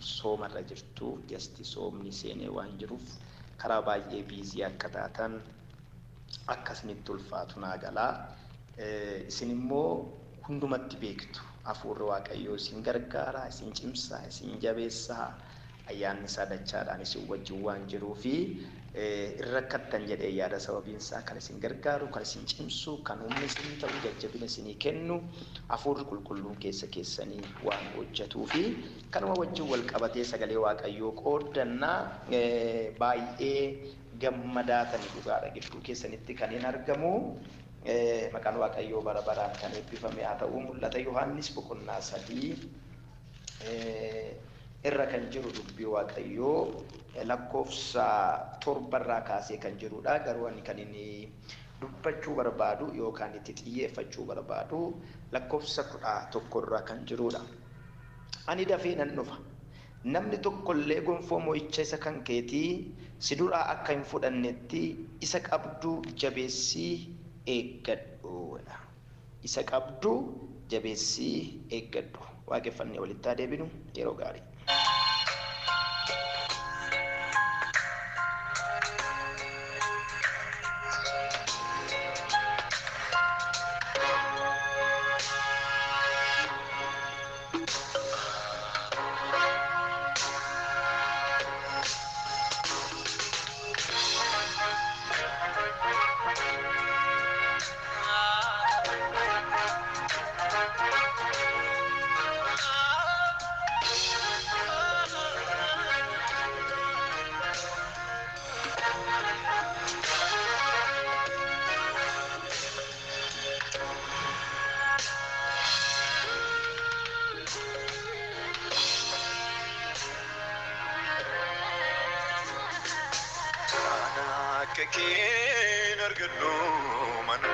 Soomarra jirtu, just soomni seenee waan jiruuf karaa baay'ee busy akka taatan akkasinitti ulfaatu naa galaa. Isin immoo hundumatti beektu, hafuurri Waaqayyoo isin gargaara, isin cimsaa, isin jabeessaa, ayyaanni isaa dachaadhaan isin wajjin waan jiruu fi irra rakkattan jedhee yaada. Sababiin isaa kan isin gargaaru, kan isin cimsu, kan humna isinii ta'u, jajjabina isinii kennu hafuurri qulqulluun keessa keessanii waan hojjetuu fi kanuma wajjin wal qabatee sagalee Waaqayyoo qooddannaa. Baay'ee gammadaatanii dhugaadha gidduu keessanitti kan hin argamu. Maqaan Waaqayyoo bara baraan kan eebbifame haa ta'u. Mul'ata Yohaannis boqonnaa 3 irra kan jiru dubbii Waaqayyoo lakkoofsa 7rraa kaasee kan jirudha. Garuu ani kan inni dubbachuu barbaadu yookaan itti xiyyeeffachuu barbaadu lakkoofsa 11rraa kan jirudha. Ani dafee nan dhufa. Namni tokkollee gonfoo mo'icha isa kan keetii si duraa akka hin fudhannetti isa qabdu jabeessii eeggadhu. Isa qabdu jabeessii eeggadhu. Waaqeffannee walitti haa deebinu, yeroo gaarii. Akka keen argadhu mana,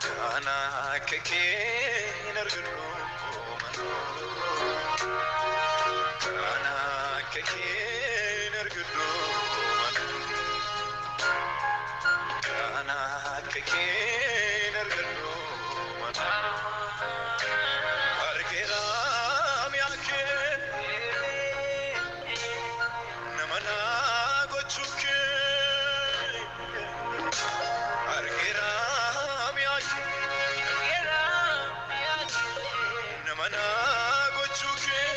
kana akka keen argadhu mana, kana akka keen argadhu mana, kana akka keen argadhu mana. Argeeraam yaakee nama naa gochuu kee, argeeraam yaakee nama naa gochuu kee.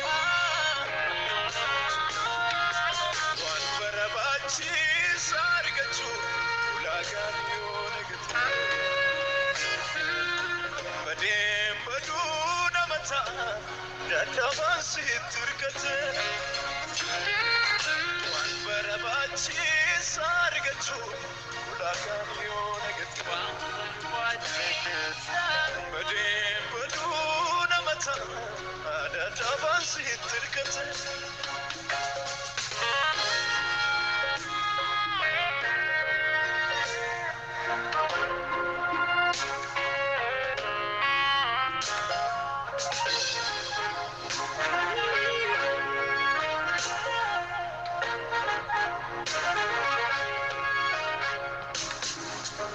Waan barbaachisaa argachuu ulaagaan yoo nagate, badeen baduu nama ta'a dadhabaan sitti hirkate. Waan barbaachisaa argachuu ulaagaan yoo nagate, badeen baduu nama ta'a dadhabaan sitti hirkate.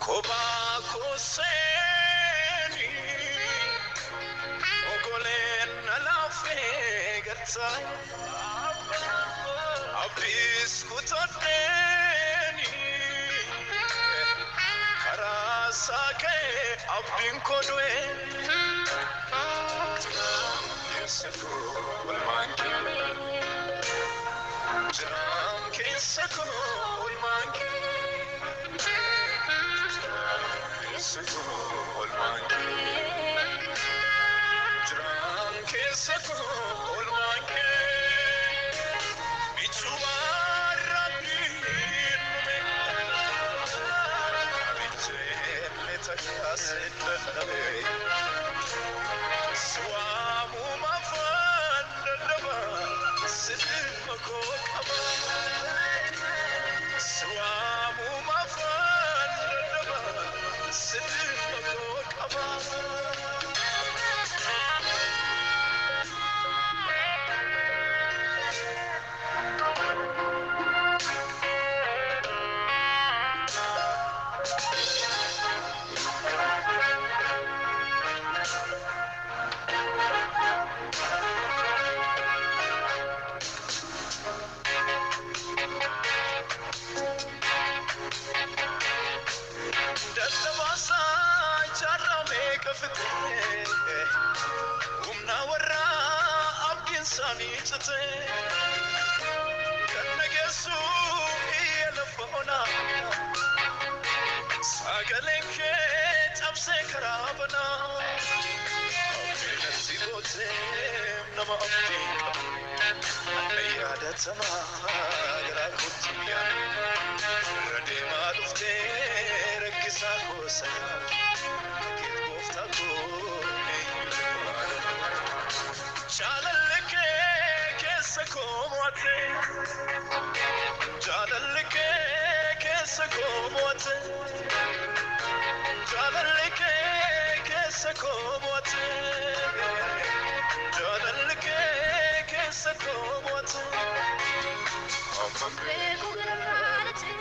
Kophaa koo seeni ogoleen na laafee gattaa, abdiis kutadheeni karaa isaa ka'e abdiin koo du'e. Keessa koo olmaan kee jiraam, keessa koo olmaan kee, keessa koo olmaan kee jiraam, keessa koo olmaan kee. Michuu Rabbiin nume micheelle takkaase dadhabe, siwaamuma afaan dadhaba siddimma koo qaba, siwaamuma afaan dadhaba siddimma koo qaba. Bishaanii citee kan nageessu iyya lafa onaa sagaleen kee cabsee karaa banaa abdiin si gootee nama abdiin qabu na yaadatamaa garaa kootti irra deemaa dhuftee rakkisaa koosaa keet gooftaa koo eenyutu jaalalli kee keessa koo mo'ate jaalalli kee keessa koo mo'ate jaalalli kee keessa koo mo'ate jaalalli kee keessa koo mo'ate amma beeku gararraati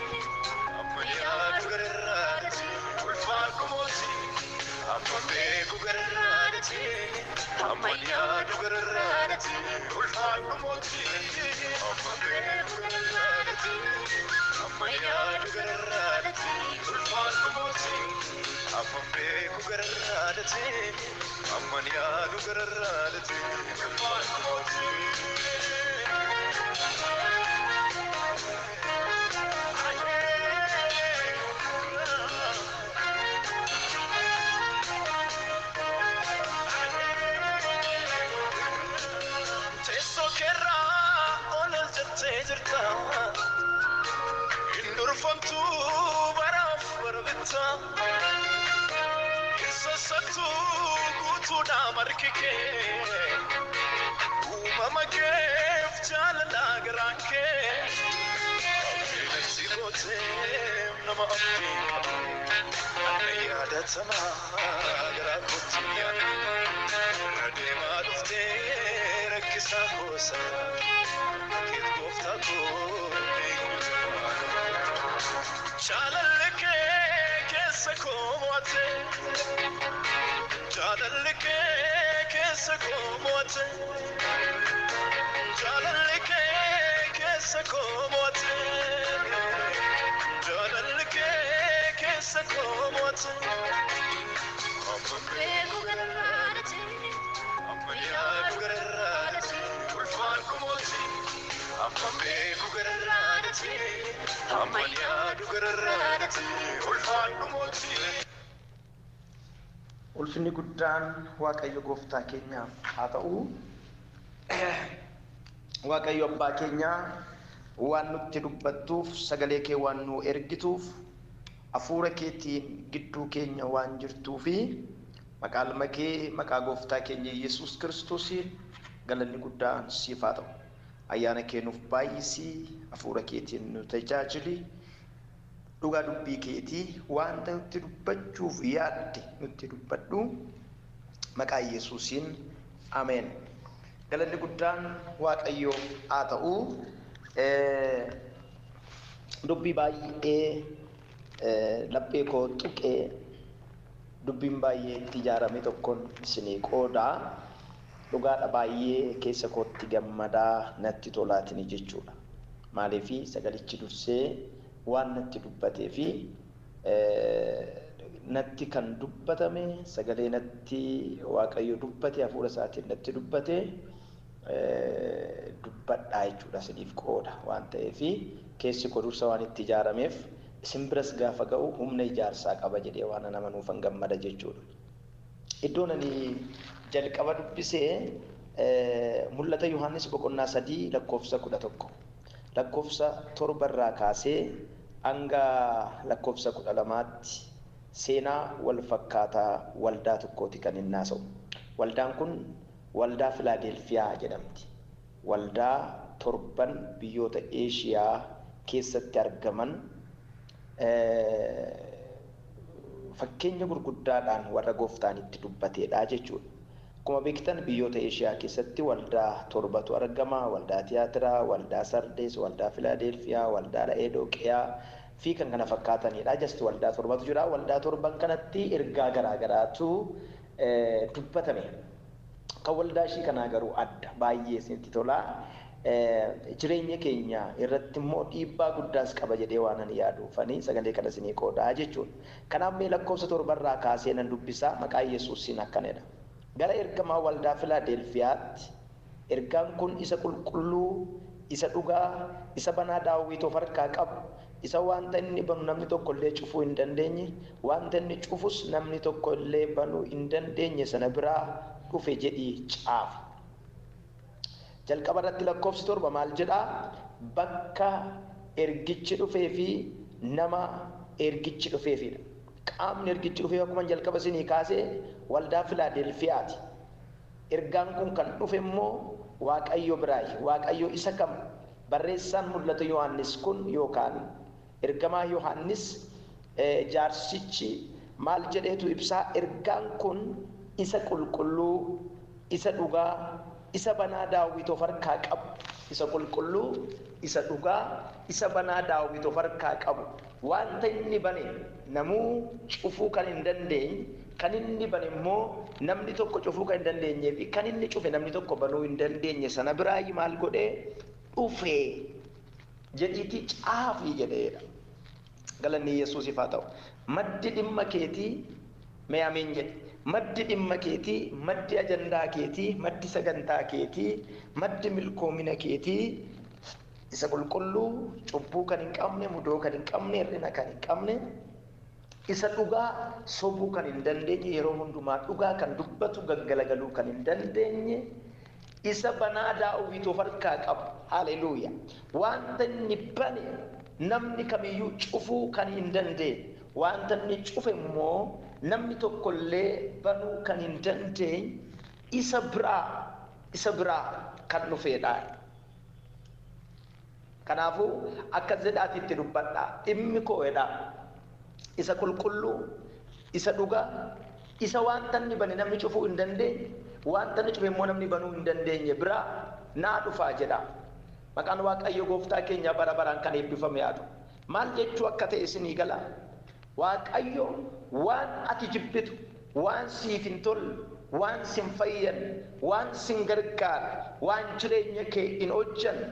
amma yaadu gararraati ulfaadhu mootii amma beeku gararraati amma yaadu gararraati ulfaadhu mootii amma beeku gararraati amma yaadu gararraati ulfaadhu mootii amma beeku gararraati amma yaadu gararraati ulfaadhu mootii. Teessoo keerraa ol jettee jirta. Hin durfamtu baraaf bara bittaa. Hin sassattu guutuudha marki kee. Uumama keef jaalala garaan kee. Abdiin si gootee nama abdiin qabu. Na yaadatamaa garaa kootti irra deemaa dhuftee rakkisaa koosaa keet gooftaa koo eenyutu jaalalli kee keessa koo mo'ate jaalalli kee keessa koo mo'ate jaalalli kee keessa koo mo'ate jaalalli kee keessa koo mo'ate amma beeku gararraati amma yaadu gararraati ulfaadhu mootii amma beeku gararraati amma yaadu gararraati ulfaadhu mootii. Ulfinni guddaan Waaqayyo gooftaa keenyaaf haa ta'u. Waaqayyo abbaa keenyaa waan nutti dubbattuuf, sagalee kee waan nu ergituuf, hafuura keetiin gidduu keenya waan jirtuu fi maqaa ilma kee maqaa gooftaa keenya Yesuus Kiristoosiin galanni guddaan siif haa ta'u. Ayyaana kee nuuf baay'isii, hafuura keetiin nu tajaajili. Dhugaa dubbii keetii wanta nutti dubbachuuf yaadde nutti dubbadhu. Maqaa Yesuusiin ameen. Galanni guddaan Waaqayyoof haa ta'u. Dubbii baay'ee laphee koo tuqee dubbiin baay'ee itti ijaarame tokkoon isinii qoodaa. Dhugaadha baay'ee keessa kootti gammadaa natti tolaatiin jechuudha. Maaliif sagalichi dursee waan natti dubbatee fi natti kan dubbatame sagalee natti Waaqayyo dubbate hafuura isaatiin natti dubbate dubbadhaa jechuudha isiniif qooda waan ta'eef keessi koo dursa waan itti ijaarameef isin biras gaafa ga'u humna ijaarsaa qaba jedhee waan nama nuufan gammada jechuudha. Iddoon ani jalqaba dubbisee mul'ata Yohaannis boqonnaa 3 lakkoofsa 11 lakkoofsa 7 irraa kaasee hanga lakkoofsa 12tti seenaa wal fakkaataa waldaa tokkooti kan inni haasa'u. Waldaan kun waldaa Filaadelfiyaa jedhamti. Waldaa torban biyyoota Eeshiyaa keessatti argaman fakkeenya gurguddaadhaan warra gooftaan itti dubbateedha jechuudha. Akkuma beektan biyyoota Eeshiyaa keessatti waldaa torbatu argama. Waldaa Tiyaatiraa, waldaa Sardees, waldaa Filaadelfiyaa, waldaa Laodooqiyaa fi kan kana fakkaatanidha. Just waldaa torbatu jira. Waldaa torban kanatti ergaa garaa garaatu dubbatame. Kan waldaa ishii kanaa garuu adda baay'ee isinitti tola. Jireenya keenya irratti immoo dhiibbaa guddaas qaba jedhee waan ani yaaduufani sagalee kana isinii qoodaa jechuudha. Kanaaf mee lakkoofsa torbarraa kaasee nan dubbisaa maqaa Yesuusiin akkanadha. Gara ergamaa waldaa Filaadelfiyaatti Ergaan kun isa qulqulluu, isa dhugaa, isa banaa Daawit of harkaa qabu, isa wanta inni banu namni tokko illee cufuu hin dandeenye, wanta inni cufus namni tokko illee banuu hin dandeenye sana biraa dhufe jedhii caafi. Jalqaba irratti lakkoofsi 7 maal jedhaa? Bakka ergichi dhufee fi nama ergichi dhufeefidha. Qaamni ergichi dhufee akkuma jalqaba isinii kaasee waldaa Filaadelfiyaati. Ergaan kun kan dhufe immoo Waaqayyo biraayi. Waaqayyo isa kam? Barreessaan mul'ata Yohaannis kun yookaan ergamaa Yohaannis jaarsichi maal jedheetu ibsaa? Ergaan kun isa qulqulluu, isa dhugaa, isa banaa Daawit of harkaa qabu. Isa qulqulluu, isa dhugaa, isa banaa Daawit of harkaa qabu. Wanta inni bane namuu cufuu kan hin dandeenye, kan inni bane immoo namni tokko cufuu kan hin dandeenyee fi kan inni cufe namni tokko banuu hin dandeenye sana biraayi maal godhee dhufe jedhiitii caafii jedheedha. Galanni Yesuusiif haa ta'u. Maddi dhimma keetii, mee amiin jedhi. Maddi dhimma keetii, maddi ajandaa keetii, maddi sagantaa keetii, maddi milkoomina keetii isa qulqulluu, cubbuu kan hin qabne, mudoo kan hin qabne, hir'ina kan hin qabne, isa dhugaa, sobuu kan hin dandeenye, yeroo hundumaa dhugaa kan dubbatu, gaggalagaluu kan hin dandeenye, isa banaa Daawit of harkaa qabu. Haleluuya. Wanta inni bane namni kamiyyuu cufuu kan hin dandeenye, wanta inni cufe immoo namni tokkollee banuu kan hin dandeenye isa biraa kan dhufeedha. Kanaafuu akkas jedhaati itti dubbadhaa. Dhimmi koo'edha. Isa qulqulluu, isa dhugaa, isa wanta inni bane namni cufuu hin dandeenye, wanta inni cufe immoo namni banuu hin dandeenye biraa naa dhufaa jedha. Maqaan Waaqayyo gooftaa keenya bara baraan kan eebbifame haa ta'u. Maal jechuu akka ta'e isinii gala. Waaqayyo waan ati jibbitu, waan siif hin tolle, waan sin fayyanne, waan sin gargaarre, waan jireenya kee hin hojjanne,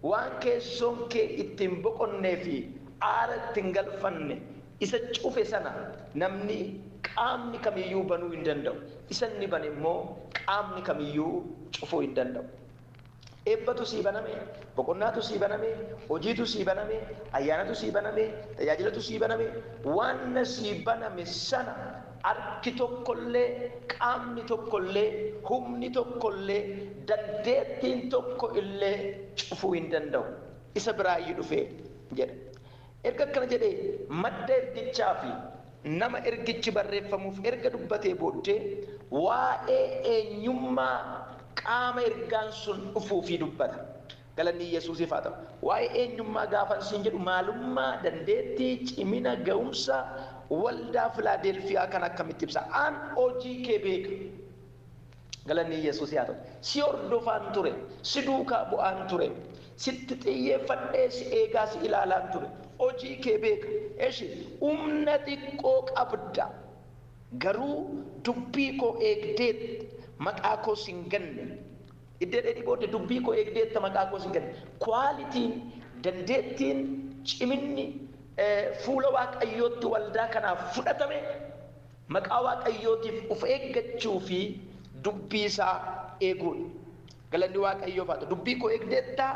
waan keessoon kee ittiin boqonnee fi aara ittiin galfanne isa cufe sana namni qaamni kamiyyuu banuu hin danda'u. Isa inni bane immoo qaamni kamiyyuu cufuu hin danda'u. Eebbatu sii baname, boqonnaatu sii baname, hojiitu sii baname, ayyaanatu sii baname, tajaajilatu sii baname, waan sii baname sana harki tokkollee, qaamni tokkollee, humni tokkollee, dandeettiin tokko illee cufuu hin danda'u. Isa biraayyuu dhufee jedha. Erga akkana jedhee madda ergichaa fi nama ergichi barreeffamuuf erga dubbatee booddee waa'ee eenyummaa qaama ergaan sun dhufuu fi dubbata. Galanni Yesuusiif haa ta'u. Waa'ee eenyummaa gaafan siin jedhu maalummaa, dandeettii, cimina, ga'umsa waldaa Filaadelfiyaa kan akkamitti ibsa? An hojii kee beeka. Galanni Yesuus haa ta'u. Si hordofaan ture, si duukaa bu'aan ture, sitti xiyyeeffadhee si eegaa si ilaalaan ture. Hojii kee beeka. Eshi humna xiqqoo qabda. Garuu dubbii koo eegdeet maqaa koo sin ganne. Iddoo dheedhii booddee dubbii koo eegdeetta maqaa koo sin ganne. Kwaalitiin, dandeettiin, ciminni fuula Waaqayyootti waldaa kanaaf fudhatame maqaa Waaqayyootiif of eeggachuu fi dubbii isaa eeguudha. Galanni Waaqayyoof haa ta'u. Dubbii koo eegdeetta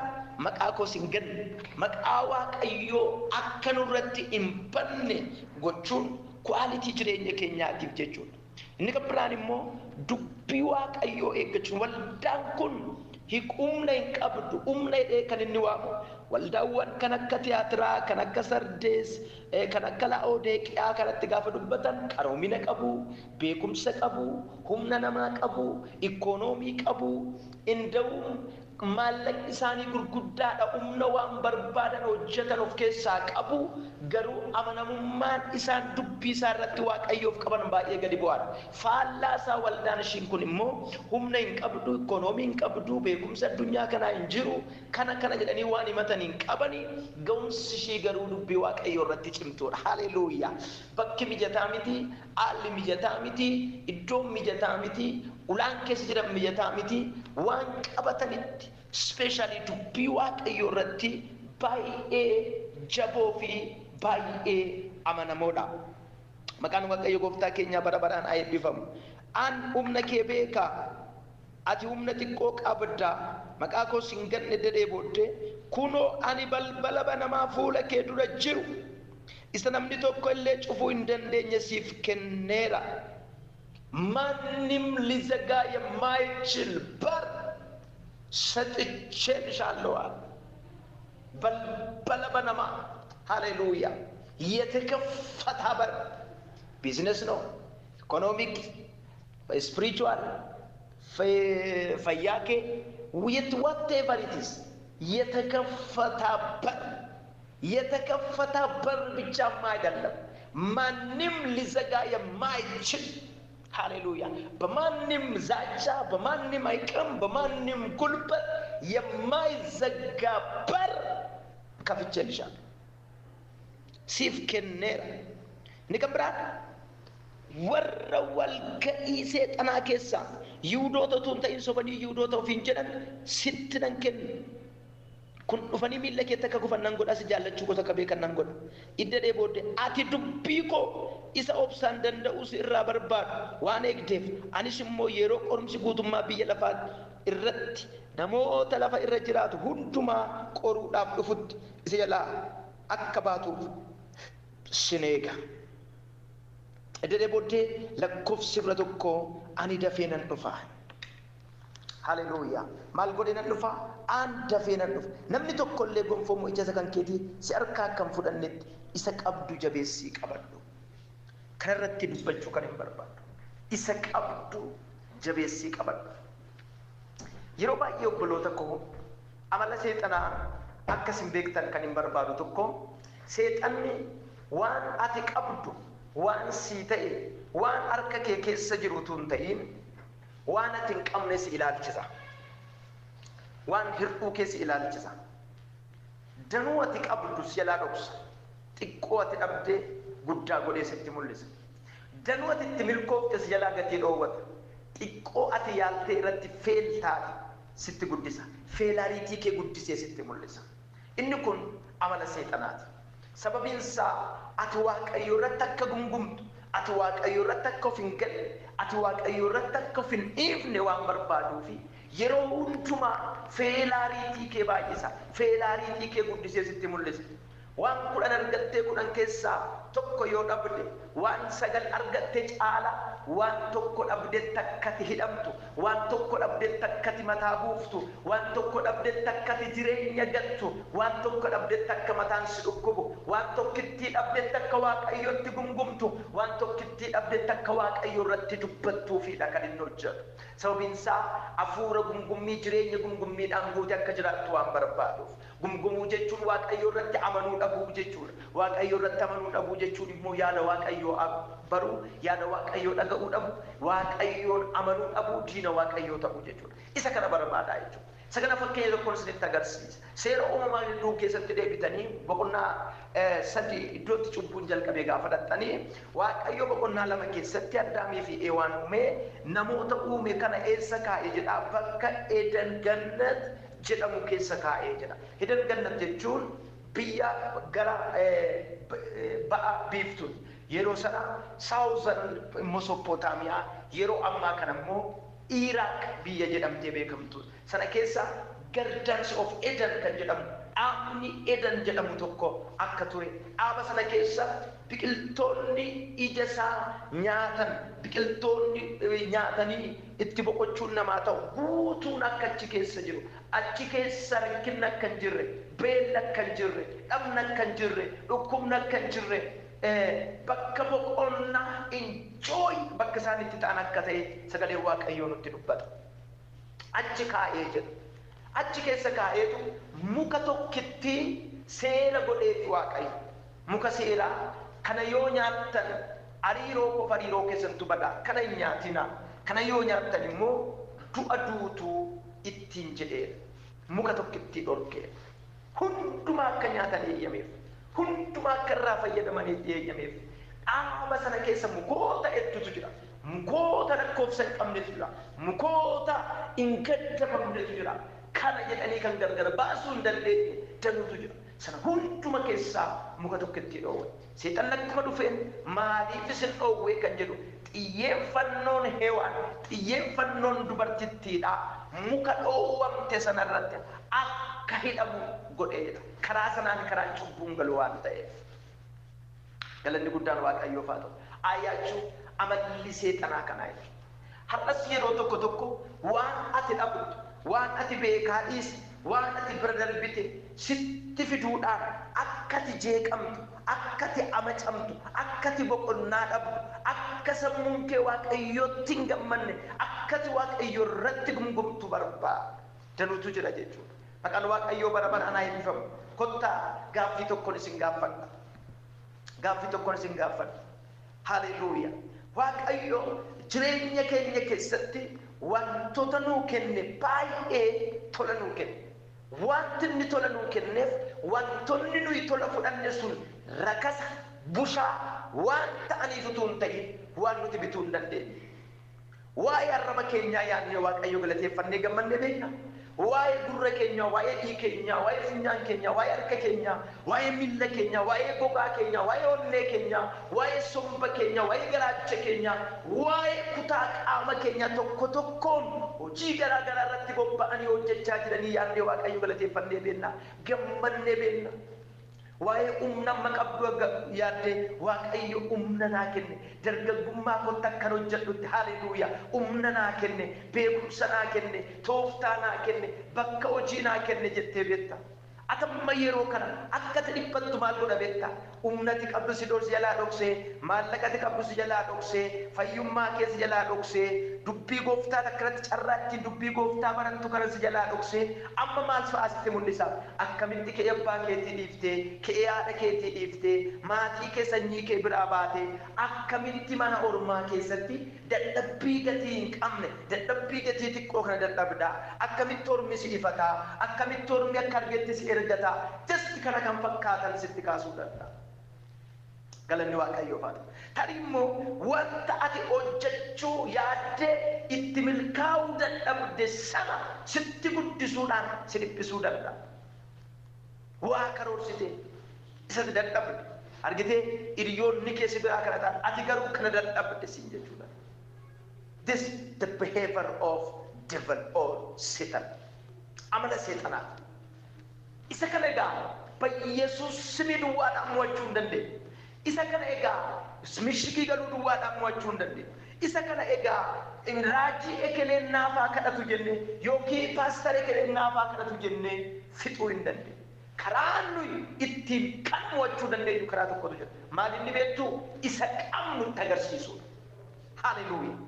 maqaa koo sin ganne. Maqaa Waaqayyoo akka nurratti hin banne gochuun kwaalitii jireenya keenyaatiif jechuudha. Inni kan biraan immoo dubbii Waaqayyoo eeggachuun waldaan kun humna hin qabdu, humna hidhee kan inni waamu waldaawwan kan akka Tiyaatiraa, kan akka Sardees, kan akka Laa'odeeqiyaa kanatti gaafa dubbatan qaroomina qabu, beekumsa qabu, humna namaa qabu, ikoonoomii qabu, inda'uun maallaqni isaanii gurguddaadha, humna waan barbaadan hojjetan of keessaa qabu, garuu amanamummaan isaan dubbii isaa irratti Waaqayyoof qaban baay'ee gadi bu'aadha. Faallaa isaa waldaan ishiin kun immoo humna hin qabdu, ikoonoomii hin qabdu, beekumsa addunyaa kanaa hin jiru, kana kana jedhanii waan himatan hin qabani, ga'umsi ishii garuu dubbii Waaqayyoo irratti cimtuudha. Haleluuyaa. Bakki mijataa miti, haalli mijataa miti, iddoon mijataa miti, ulaan keessa jiran mijataa miti, waan qabatanitti ispeeshaalii dubbii Waaqayyoo irratti baay'ee jaboo fi baay'ee amanamoodha. Maqaan Waaqayyo gooftaa keenyaa bara baraan haa eebbifamu. An humna kee beeka. Ati humna xiqqoo qabda, maqaa koo sin ganne dedhee booddee, kunoo ani balbala banamaa fuula kee dura jiru isa namni tokko illee cufuu hin dandeenye siif kenneera. ማንም ሊዘጋ የማይችል በር ሰጥቼልሻለሁ አለ። Balbala banamaa፣ ሃሌሉያ! የተከፈተ በር ቢዝነስ ነው፣ economic፣ spiritual፣ fayyaa kee, whatever it is፣ የተከፈተ በር። የተከፈተ በር ብቻም አይደለም፣ ማንም ሊዘጋ የማይችል፣ ሃሌሉያ! በማንም ዛቻ፣ በማንም አቅም፣ በማንም ጉልበት የማይዘጋ በር ከፍቼልሻለሁ። Siif kenneera. Inni kan biraan warra walga'ii seexanaa keessaa Yihudoota utuu hin ta'in sobanii Yihudoota ofiin jedhan sitti nan kenna. Kun dhufanii miilla keetti akka kufan nan godha, si jaallachuu gosa akka beekan nan godha. Idda dhee booddee ati dubbii koo isa obsaan danda'u si irraa barbaadu waan eegdeef, anis immoo yeroo qorumsi guutummaa biyya lafaa irratti namoota lafa irra jiraatu hundumaa qoruudhaaf dhufutti isa jalaa akka baatuuf sin eega. Idda booddee lakkoofsi 11, ani dafee nan dhufa. Haleluuyaa. Maal godhee nan dhufa? An dafee nan dhufa. Namni tokko illee gonfoo mo'icha isa kan keetii si harkaa akka hin fudhannetti isa qabdu jabeessii qabadhu. Kanarratti dubbachuu kan hin barbaadu. Isa qabdu jabeessii qabadhu. Yeroo baay'ee, obboloota koo, amala seexanaa akkas hin beektan kan hin barbaadu tokko, seexanni waan ati qabdu, waan sii ta'e, waan harka kee keessa jiru utuu hin ta'in, waan ati hin qabne si ilaalchisa. Waan hir'uu kee si ilaalchisa. Danuu ati qabdu si jalaa dhoksa. Xiqqoo ati dhabdee guddaa godhee sitti mul'isa. Danuu ati itti milkoofte si jalaa gatii dhoowwata. Xiqqoo ati yaaltee irratti fail taate sitti guddisa. Failure kee guddisee sitti mul'isa. Inni kun amala seexanaati. Sababiin isaa ati Waaqayyo irratti akka gungumtu, ati Waaqayyo irratti akka of hin galle, ati Waaqayyo irratti akka of hin dhiifne waan barbaaduufi yeroo hundumaa failure kee baay'isa. Failure kee guddisee sitti mul'isa. Waan 10 argattee 10 keessaa tokko yoo dhabde, waan sagal argattee caala waan tokko dhabdetti akkati hidhamtu, waan tokko dhabdetti akkati mataa buuftu, waan tokko dhabdetti akkati jireenya gattu, waan tokko dhabdetti akka mataan si dhukkubu, waan tokkittii dhabdetti akka Waaqayyotti gungumtu, waan tokkittii dhabdetti akka Waaqayyo irratti dubbattuufidha kan inni hojjetu. Sababiin isaa hafuura gungummii, jireenya gungummiidhaan guute akka jiraattu waan barbaaduuf. Gungumuu jechuun Waaqayyo irratti amanuu dhabuu jechuudha. Waaqayyo irratti amanuu dhabuu jechuun immoo yaada Waaqayyoo baruu, yaada Waaqayyoo dhaga'uu dhabu, Waaqayyoon amanuu dhabuu, diina Waaqayyoo ta'uu jechuudha. Isa kana barbaadaa jechuudha. Isa kana fakkeenya tokkoon isinitti agarsiisa. Seera Uumamaa hedduu keessatti deebitanii boqonnaa 3 iddootti cubbuun jalqabee gaafa dhaxxanii, Waaqayyo boqonnaa 2 keessatti Addaamii fi Eewaan uumee, namoota uume kana eessa kaa'e jedha? Bakka Eden Gannat jedhamu keessa kaa'ee jedha. Eden Gannat jechuun biyya gara ba'a biiftuun yeroo sana Southern Mesopotamia, yeroo ammaa kana immoo Iraaq biyya jedhamtee beekamtu sana keessa Gardens of Eden kan jedhamu, dhaabni Eden jedhamu tokko akka ture, dhaaba sana keessa biqiltoonni ija isaa nyaatan, biqiltoonni nyaatanii itti boqochuun namaa ta'u guutuun akka achi keessa jiru, achi keessa rakkinni akka hin jirre, beelli akka hin jirre, dhabni akka hin jirre, dhukkubni akka hin jirre, bakka boqonnaa, enjoy bakka isaan itti ta'an akka ta'e sagalee Waaqayyoo nutti dubbata. Achi kaa'ee jedha. Achi keessa kaa'eetu muka tokkitti seera godheefi Waaqayyo. Muka seeraa kana yoo nyaattan hariiroo koo hariiroo keessantu bada, kana hin nyaatina, kana yoo nyaattan immoo du'a duutuu ittiin jedheera. Muka tokkitti dhorkeera. Hundumaa akka nyaatan eeyyameef. Hundumaa akka irraa fayyadamaniif eeyyameef. Dhaaba sana keessa mukoota hedduutu jira. Mukoota lakkoofsa hin qabnetu jira. Mukoota hin gaddafamnetu jira. Kana jedhanii kan gargar baasuu hin dandeenye danuutu jira. Sana hunduma keessaa muka tokkotti dhoowwe. Seexanni akkuma dhufeen maaliif isin dhoowwe kan jedhu xiyyeeffannoon Hewaan, xiyyeeffannoon dubartittiidha. Muka dhoowwamte sanarratti akka hidhamu godhee jedha. Karaa sanaan karaan cubbuun galu waan ta'eef. Galanni guddaan Waaqayyoof haa ta'u. Ayyaachuu amalli seexanaa kanaa jechuudha. Har'as yeroo tokko tokko waan ati dhabdu, waan ati beekaa dhiiste, waan ati bira darbite sitti fiduudhaan akka ati jeeqamtu, akka ati amacamtu, akka ati boqonnaa dhabdu, akka sammuun kee Waaqayyootti hin gammanne, akka ati Waaqayyo irratti gumgumtu barbaada. Danuutu jira jechuudha. Maqaan Waaqayyoo bara baraan haa eebbifamu. Kottaa gaaffii tokkoon isin gaafadha. Gaaffii tokkoon isin gaafadha. Haleluuyaa. Waaqayyo jireenya keenya keessatti wantoota nuu kenne baay'ee tola nuu kenne. Wanti inni tola nuu kenneef wantoonni nuyi tola fudhanne sun rakasa, bushaa waan ta'aniif utuu hin ta'in waan nuti bituu hin dandeenye. Waa'ee arraba keenyaa yaadnee Waaqayyo galateeffannee gammannee beekna. Waa'ee gurra keenyaa, waa'ee ija keenyaa, waa'ee funyaan keenyaa, waa'ee harka keenyaa, waa'ee miilla keenyaa, waa'ee gogaa keenyaa, waa'ee onnee keenyaa, waa'ee somba keenyaa, waa'ee garaacha keenyaa, waa'ee kutaa qaama keenyaa tokko tokkoon hojii garaa garaa irratti bobba'anii hojjechaa jiranii yaadnee Waaqayyo galateeffannee beekna, gammannee beekna. Waa'ee humna amma qabdu yaaddee Waaqayyo humna naa kenne, dargaggummaa kootti akkan hojjedhutti, haleluuyaa, humna naa kenne, beekumsa naa kenne, tooftaa naa kenne, bakka hojii naa kenne jettee beekta. Atamma yeroo kana akka ati dhiphattu maal godha beekta? Humna ati qabdu si jalaa dhoksee, maallaqa ati qabdu si jalaa dhoksee, fayyummaa kee si jalaa dhoksee, dubbii gooftaa akkanatti carraa ittiin dubbii gooftaa barattu kana si jalaa dhoksee, amma maal fa'aa sitti mul'isa? Akkamitti kee abbaa keetii dhiiftee, kee haadha keetii dhiiftee, maatii kee sanyii kee biraa baatee, akkamitti mana ormaa keessatti dadhabbii gatii hin qabne, dadhabbii gatii xiqqoo kana dadhabdaa, akkamitti ormi si ifataa, akkamitti ormi akka argetti si ergataa, just kana kan fakkaatan sitti kaasuu danda'a. Galanni Waaqayyoof haa ta'u. Tarii immoo wanta ati hojjechuu yaaddee itti milkaa'uu dadhabde sana sitti guddisuudhaan si dhiphisuu danda'a. Waa karoorsitee isatti dadhabde argitee hiriyoonni kee si biraa kana ta'an ati garuu kana dadhabde siin jechuudha. This the behavior of devil or Satan. Amala seexanaati. Isa kana egaa Yesuus simii duwwaadhaan mo'achuu hin dandeenye. Isa kana egaa mishigii galuu duwwaadhaan mo'achuu hin dandeenye. Isa kana egaa raajii ekeleen naafaa kadhatu jennee yookiin paastar ekeleen naafaa kadhatu jennee fixuu hin dandeenye. Karaa nuyi ittiin kan mo'achuu dandeenyu karaa tokkotu jira. Maal inni beektu? Isa qabnu itti agarsiisudha. Haleluuyaa.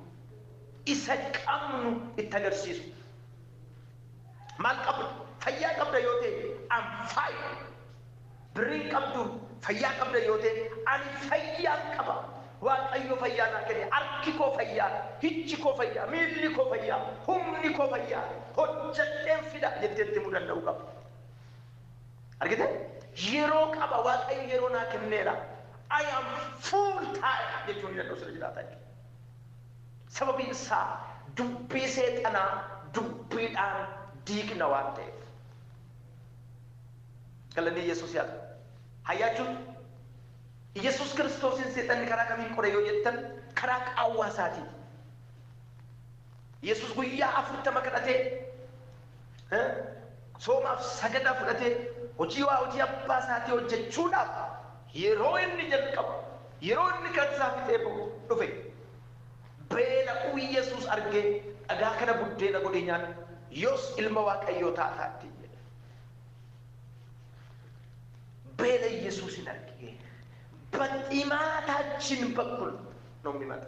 Isa qabnu itti agarsiisu. Maal qabdu? Fayyaa qabda yoo ta'e, I'm fine. Birriin qabdu fayyaa qabda yoo ta'e, ani fayyaan qaba. Waaqayyo fayyaa naa kenne, harki koo fayyaa, ijji koo fayyaa, miilli koo fayyaa, humni koo fayyaa, hojjedheen fida jettee itti himuu danda'uu qabda. Argite? Yeroo qaba, Waaqayyo yeroo naa kenneera. I am full time jechuun ni danda'u sirra jiraata jechuudha. Sababiin isaa dubbii seexanaa dubbiidhaan diigna waan ta'eef. Galanni Yesuus haa ta'u. Hayyaachuun Yesuus Kiristoosin seexanni karaa kamiin qore yoo jettan karaa qaawwaa isaatiin. Yesuus guyyaa 40 kadhatee soomaaf sagadaa fudhatee hojii waa hojii abbaa isaatii hojjechuudhaaf yeroo inni jalqabu, yeroo inni kadhata fixee dhufe, beela'uu Yesuus argee dhagaa kana buddeena godhee nyaadhu, yoos ilma Waaqayyoo taataa ittiin jedhe. Beela Yesuusin argee በጢማታችን በኩል ነው የሚመጣ።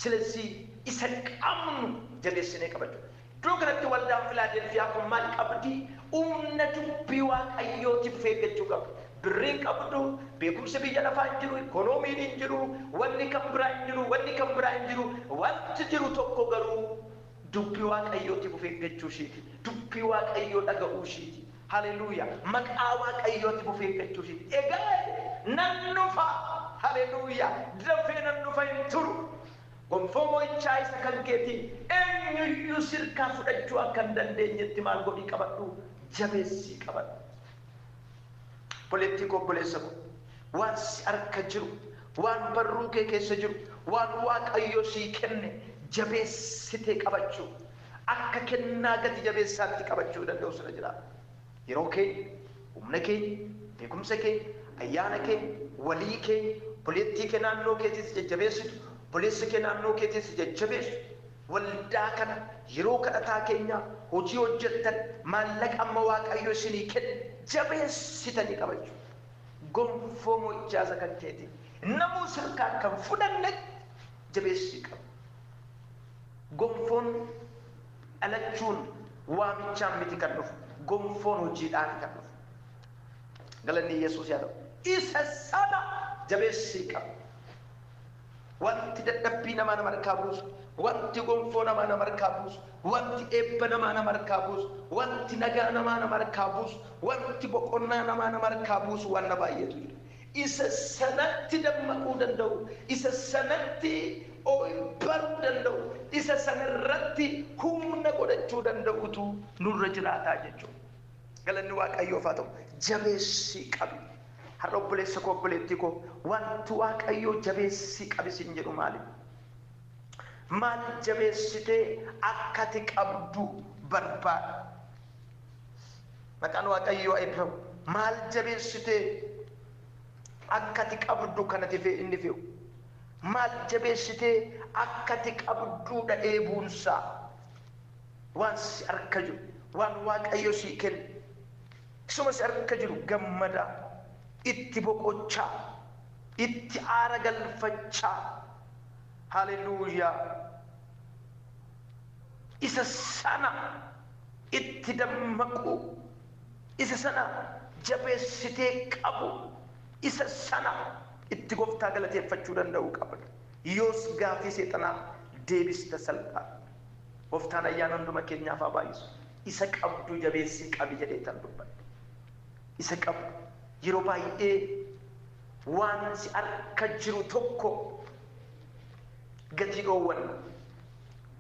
ስለዚህ isa qabnu jabeessinee qabachuu. Iddoo kanatti waldaan Filaadelfiyaa kun maal qabdi? Humna dubbii Waaqayyootiif of eeggachuu qabdi. Birriin qabdu, beekumsi biyya lafaa hin jiru, ikoonomiin hin jiru, wanni kan biraa hin jiru, wanni kan biraa hin jiru. Wanti jiru tokko garuu dubbii Waaqayyootiif of eeggachuu ishiiti. Dubbii Waaqayyoo dhaga'uu ishiiti. Haleluuyaa. Maqaa Waaqayyootiif of eeggachuu ishiiti. Egaa nan dhufa. Haleluuyaa. Dafee nan dhufa, hin turu. Gonfoo mo'ichaa isa kan keetii eenyuyyuu sirkaa fudhachuu akka hin dandeenyetti maal godhii qabadhu? Jabeessii qabadhu. Obboleettii koo, obboleessa koo, waan si harka jiru, waan barruu kee keessa jiru, waan Waaqayyo sii kenne jabeessitee qabachuu, akka kennaa gati jabeessaatti qabachuu danda'u sirra jiraata. Yeroo keenya, humna keenya, beekumsa keenya, ayyaana keenya, walii keenya, obboleettii kee naannoo keetiis jajjabeessitu, obboleessa kee naannoo keetiis jajjabeessu, waldaa kana yeroo kadhataa keenya hojii hojjettan, maallaqa amma Waaqayyo isinii kenne jabeessitanii qabachuu. Gonfoo mo'ichaa isa kan keeti namuu sirkaa kan fudhanne jabeessii qabu. Gonfoon dhalachuun waamichaan miti kan dhufu, gonfoon hojiidhaan kan dhufu. Galanni Yesuus haa ta'u. Isa sana jabeessii qabu. Wanti dadhabbii namaa nama harkaa buusu, wanti gonfoo namaa nama harkaa buusu, wanti eebba namaa nama harkaa buusu, wanti nagaa namaa nama harkaa buusu, wanti boqonnaa namaa nama harkaa buusu waan baay'eetu jira. Isa sanatti dammaquu danda'u, isa sanatti baruu danda'u, isa sanarratti humna godhachuu danda'utu nurra jiraataa jechuudha. Galanni Waaqayyoof haa ta'u. Jabeessii qabi. Har'a obboleessa koo, obboleettii koo, wanti Waaqayyoo jabeessii qabi siin jedhu maali? Maal jabeessitee akka ati qabdu barbaada? Maqaan Waaqayyoo eebbifamu. Maal jabeessitee akka ati qabdu kanati inni fe'u? Maal jabeessitee akka ati qabduudha dheebuunsaa? Waan si harka jiru, waan Waaqayyo sii kenne, isuma si harka jiru gammadaa, itti boqochaa, itti aara galfachaa. Haleluuyaa! Isa sana itti dammaquu, isa sana jabeessitee qabu, isa sana itti gooftaa galateeffachuu danda'uu qabna. Yoos gaafii seexanaa deebista salphaa. Gooftaan ayyaana hunduma keenyaaf haa baay'isu. Isa qabdu jabeessii qabi jedhee tan dubbadhe. Isa qabdu yeroo baay'ee waan si harka jiru tokko gatii dhoowwanna.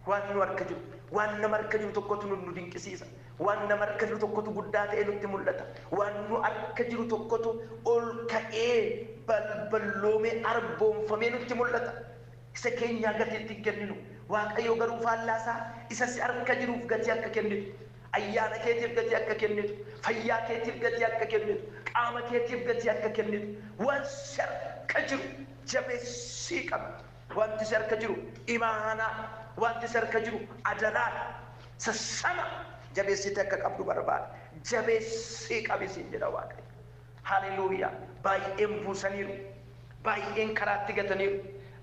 Waan nu harka jiru, waan nama harka jiru tokkotu nu dinqisiisa. Waan nama harka jiru tokkotu guddaa ta'ee nutti mul'ata. Waan nu harka jiru tokkotu ol ka'ee balballoomee arboomfamee nutti mul'ata. Isa keenyaa gatii itti hin kenninu. Waaqayyo garuu faallaasaa isa si harka jiruuf gatii akka kennitu, ayyaana keetiif gatii akka kennitu, fayyaa keetiif gatii akka kennitu, qaama keetiif gatii akka kennitu, waan si harka jiru jabeessii qabi. Wanti si harka jiru imaanaa, wanti si harka jiru adaraadha. Isa sana jabeessitee akka qabdu barbaada. Jabeessii qabi siin jedha Waaqayyo. Haleluuyaa! Baay'een buusaniiru, baay'een karaatti gataniiru,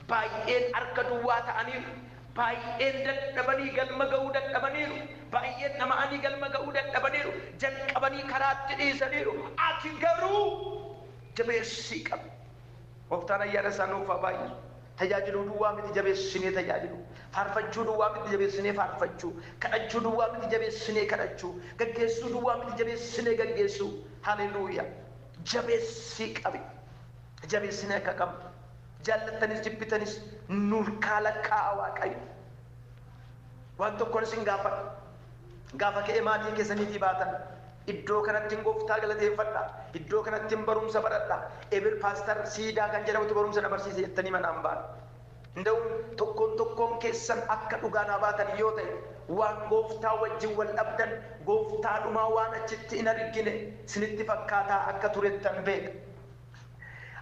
baay'een harka duwwaa ta'aniiru, baay'een dadhabanii galma ga'uu dadhabaniiru, baay'een dhama'anii galma ga'uu dadhabaniiru, jalqabanii karaatti dhiisaniiru. Ati garuu jabeessii qabi. Gooftaan ayyaana isaa nuuf haa baay'isu. Tajaajiluu duwwaa miti jabeessinee tajaajilu. Faarfachuu duwwaa miti jabeessinee faarfachuu. Kadhachuu duwwaa miti jabeessinee kadhachuu. Gaggeessuu duwwaa miti jabeessinee gaggeessuu. Haleluuyaa! Jabeessii qabi. Jabeessinee akka qabdu. Jaallattanis jibbitanis nurkaa lakkaa'a Waaqayyo. Waan tokkoon isin gaafadha. Gaafa ka'ee maatii keessaniitii baatan, iddoo kanatti gooftaa galateeffadha, iddoo kanatti barumsa baradha, ebel paastar siidaa kan jedhamutu barumsa na barsiise jettanii manaan baana. Nda'u tokkoon tokkoon keessan akka dhugaa naa baatan yoo ta'e, waan gooftaa wajjin wal dhabdan, gooftaadhumaa waan achitti hin argine isinitti fakkaataa akka turettan beeka.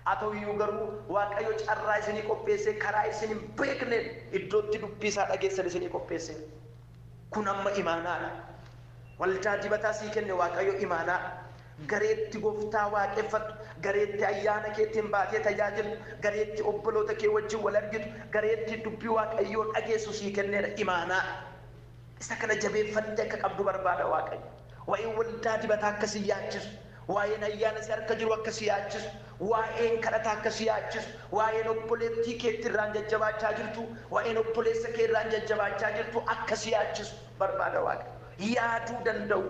Haa ta'uyyuu garuu Waaqayyo carraa isinii qopheessee karaa isin hin beekneen iddootti dubbii isaa dhageessan isinii qopheesse. Kun amma imaanaadha. Waldaa dibataa sii kenne Waaqayyo imaanaadha. Gareetti gooftaa waaqeffattu, gareetti ayyaana keetiin baatee tajaajiltu, gareetti obboloota kee wajjin wal argitu, gareetti dubbii Waaqayyoo dhageessu sii kenneedha, imaanaadha. Isa kana jabeeffattee akka qabdu barbaada Waaqayyo. Waa'een waldaa dibataa akka si yaachisu, waa'een ayyaana si harka jiru akka si yaachisu, waa'een kadhataa akka si yaachisu, waa'een obboleettii keetti irraan jajjabaachaa jirtu, waa'een obboleessa kee irraan jajjabaachaa jirtu akka si yaachisu barbaada Waaqayyo. Yaaduu danda'u,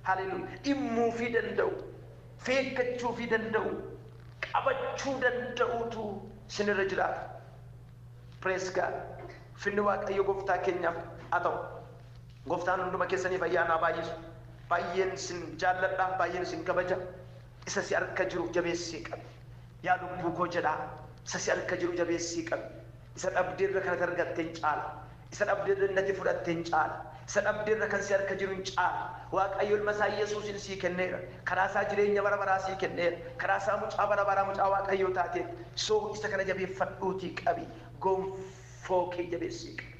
haleluuyaa, dhimmuufii danda'u, feeggachuufii danda'u, qabachuu danda'utu isinirra jiraata. Praise God. Finni Waaqayyo gooftaa keenyaaf haa ta'u. Gooftaan hunduma keessaniif ayyaana haa baay'isu. Baay'een isin jaalladha, baay'een isin kabaja. Isa si harka jiru jabeessii qabi. Yaa lubbuu koo jedhaa, isa si harka jiru jabeessii qabi. Isa dhabdeerra kan ati argatte hin caala. Isa dhabdeerra inni ati fudhatte hin caala. Isa dhabdeerra kan si harka jiru hin caala. Waaqayyo ilma isaa Yesuusin sii kenneera. Karaa isaa jireenya bara baraa sii kenneera. Karaa isaa mucaa bara baraa, mucaa Waaqayyoo taateetta. So isa kana jabeeffadhuutii qabi. Gonfoo kee jabeessii qabi.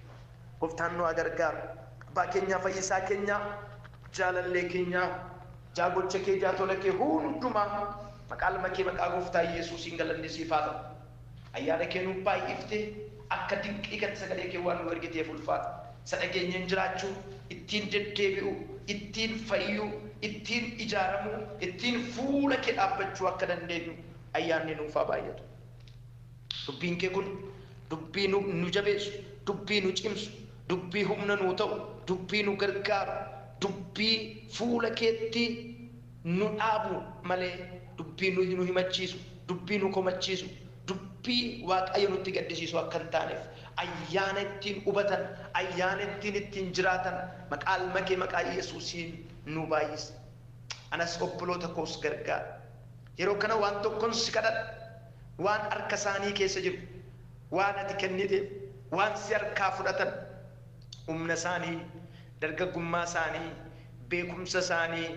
Gooftaan nu haa gargaaru. Abbaa keenyaa, fayyisaa keenyaa, jaalallee keenyaa, jaagocha kee, jaatola kee hundumaa maqaa ilma kee, maqaa Gooftaa Yesuusiin galanni siif haa ta'u. Ayyaana kee nuuf baay'ifte, akka dinqii kan sagalee kee waan nu ergiteef ulfaata. Isa dhageenyeen jiraachuu, ittiin deddeebi'uu, ittiin fayyuu, ittiin ijaaramuu, ittiin fuula kee dhaabbachuu akka dandeenyu ayyaanni nuuf haa baay'atu. Dubbiin kee kun dubbii nu jabeessu, dubbii nu cimsu, dubbii humna nuu ta'u, dubbii nu gargaaru, dubbii fuula keetti nu dhaabu malee dubbii nu himachiisu, dubbii nu komachiisu, dubbii Waaqayyo nutti gaddisiisu akka hin taaneef ayyaana ittiin hubatan, ayyaana ittiin jiraatan maqaa ilma kee, maqaa Yesuusiin nu baay'isi. Anas obboloota koos gargaara. Yeroo kana waan tokkoon si kadhadha. Waan harka isaanii keessa jiru, waan ati kenniteef, waan si harkaa fudhatan, humna isaanii, dargaggummaa isaanii, beekumsa isaanii,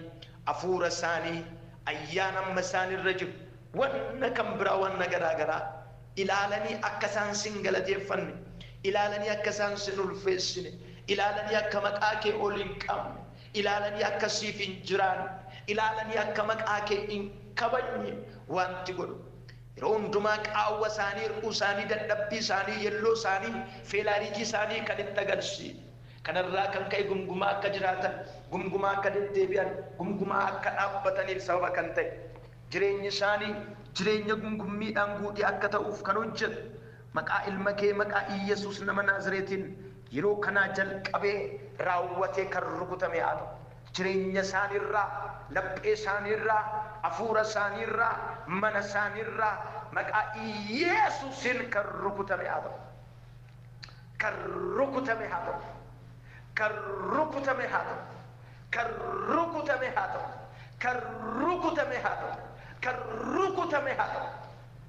hafuura isaanii, ayyaana amma isaanirra jiru, wanna kan biraa, wanna garaa garaa ilaalanii akka isaan sin galateeffanne, ilaalanii akka isaan sin ulfeessine, ilaalanii akka maqaa kee ol hin qabne, ilaalanii akka siif hin jiraanne, ilaalanii akka maqaa kee hin kabajne wanti godhu. Yeroo hundumaa qaawwa isaanii, hir'uu isaanii, dadhabbii isaanii, yelloo isaanii, failure isaanii kan itti agarsiisu. Kanarraa kan ka'e gumgumaa akka jiraatan, gumgumaa akka deddeebi'an, gumgumaa akka dhaabbataniif sababa kan ta'e. Jireenyi isaanii jireenya gungummiidhaan guutee akka ta'uuf kan hojjetu. Maqaa ilma kee, maqaa Iyyasuus nama Naazreetiin yeroo kanaa jalqabee raawwatee kan rukutame haa ta'u. Jireenya isaaniirraa, laphee isaaniirraa, hafuura isaaniirraa, mana isaaniirraa maqaa Iyyasuusiin kan rukutame haa ta'u. Kan rukutame haa ta'u. Kan rukutame haa ta'u. Kan rukutame haa ta'u. Kan rukutame haa ta'u. Kan rukutame haa ta'u.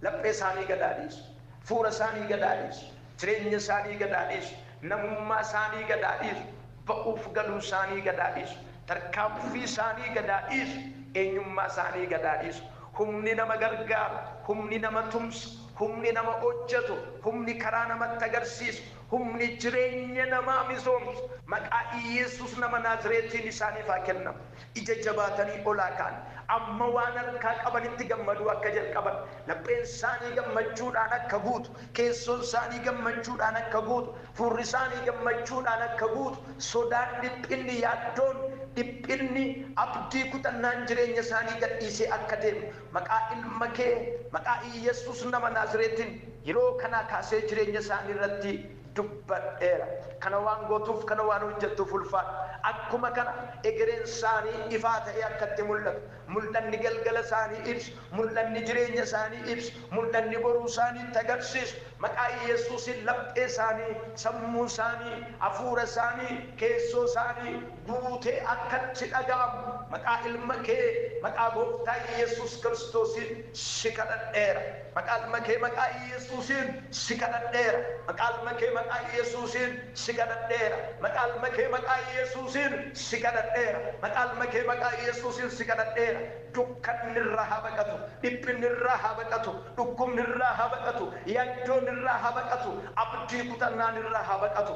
Laphee isaanii gadaa dhiisu. Fuura isaanii gadaa dhiisu. Jireenya isaanii gadaa dhiisu. Namummaa isaanii gadaa dhiisu. Ba'uuf galuu isaanii gadaa dhiisu. Tarkaanfii isaanii gadaa dhiisu. Eenyummaa isaanii gadaa dhiisu. Humni nama gargaaru, humni nama tumsu, humni nama hojjetu, humni karaa namatti agarsiisu, humni jireenya namaa misoomsu maqaa Iyyasuus nama Naazreetiin isaaniif haa kennamu. Ija jabaatanii olaa ka'an. Amma waan harkaa qabanitti gammaduu akka jalqaban, lapheen isaanii gammachuudhaan akka guutu, keessoon isaanii gammachuudhaan akka guutu, fuurri isaanii gammachuudhaan akka guutu, sodaan, dhiphinni, yaaddoon, dhiphinni, abdii kutannaan jireenya isaanii gadhiisee akka deemu maqaa ilma kee, maqaa Iyyasuus nama Naazreetiin yeroo kanaa kaasee jireenya isaanii irratti dubbadheera. Kana waan gootuuf, kana waan hojjettuuf ulfaadha. Akkuma kana egereen isaanii ifaa ta'ee akka itti mul'atu, mul'anni galgala isaanii ibsu, mul'anni jireenya isaanii ibsu, mul'anni boruu isaanii itti agarsiisu maqaa Iyyasuusiin laphee isaanii, sammuu isaanii, hafuura isaanii, keessoo isaanii guutee akka itti dhaga'amu maqaa ilma kee, maqaa Gooftaa Iyyasuus Kiristoosiin si kadhadheera. Maqaa ilma kee, maqaa Iyyasuusiin si kadhadheera. Maqaa ilma kee, maqaa Iyyasuusiin si kadhadheera. Maqaa ilma kee, maqaa Iyyasuusiin si kadhadheera. Maqaa ilma kee, maqaa Iyyasuusiin si kadhadheera. Dukkanni irraa haa baqatu, dhiphinni irraa haa baqatu, dhukkubni irraa haa baqatu, yaaddoon irraa haa baqatu, abdii kutannaan irraa haa baqatu.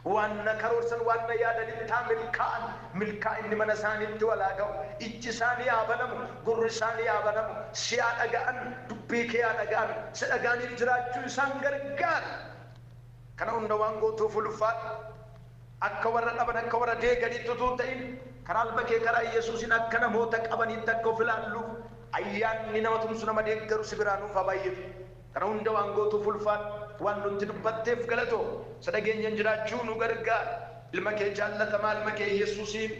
Waan na karoorsan, waan na yaadanitti haa milkaa'an, milkaa'inni mana isaaniitti walaa ga'u. Ijji isaanii haa banamu, gurri isaanii haa banamu, si haa dhaga'an, dubbii kee haa dhaga'an, si dhaga'anii jiraachuu isaan gargaara. Kana hunda waan gootuuf ulfaadha. Akka warra dhaban, akka warra deeganitti utuu hin ta'in, karaa ilma kee, karaa Iyyasuusiin akka namoota qabaniitti akka of ilaalluuf ayyaanni nama tumsu, nama deeggaru si biraa nuuf haa baay'atu. Kana hunda waan gootuuf ulfaadha. Waan nutti dubbatteef galatoo. Isa dhageenyaan jiraachuu nu gargaara. Ilma kee jaallatamaa, ilma kee Iyyasuusiin.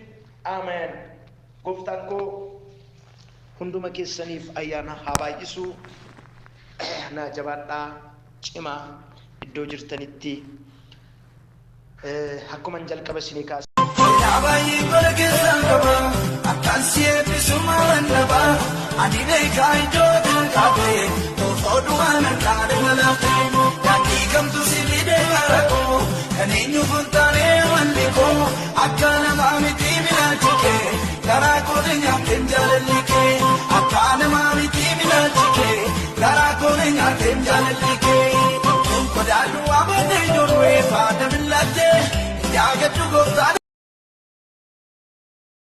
Ameen. Gooftaan koo hunduma keessaniif ayyaana haa baay'isu. Naa jabaadhaa, cimaa iddoo jirtanitti. Akkuma jalqaba isinii kaase. Yaa baay'ee gola keessaan qaba, akkaan si eebbisu maalan dhabaa. Kaayidoo kaatee toosoodhumaan harkaan lalaftee daandii kamtu si fidee rakkoo kan eenyu funtaanee walli koo akka namaa miti milaalchi kee karaa koone nyaateen jaalalli kee akka namaa miti milaalchi kee karaa koone nyaateen jaalalli kee. Kodaadhu waan ijoollee faana milattee yaagadhu gooftaan.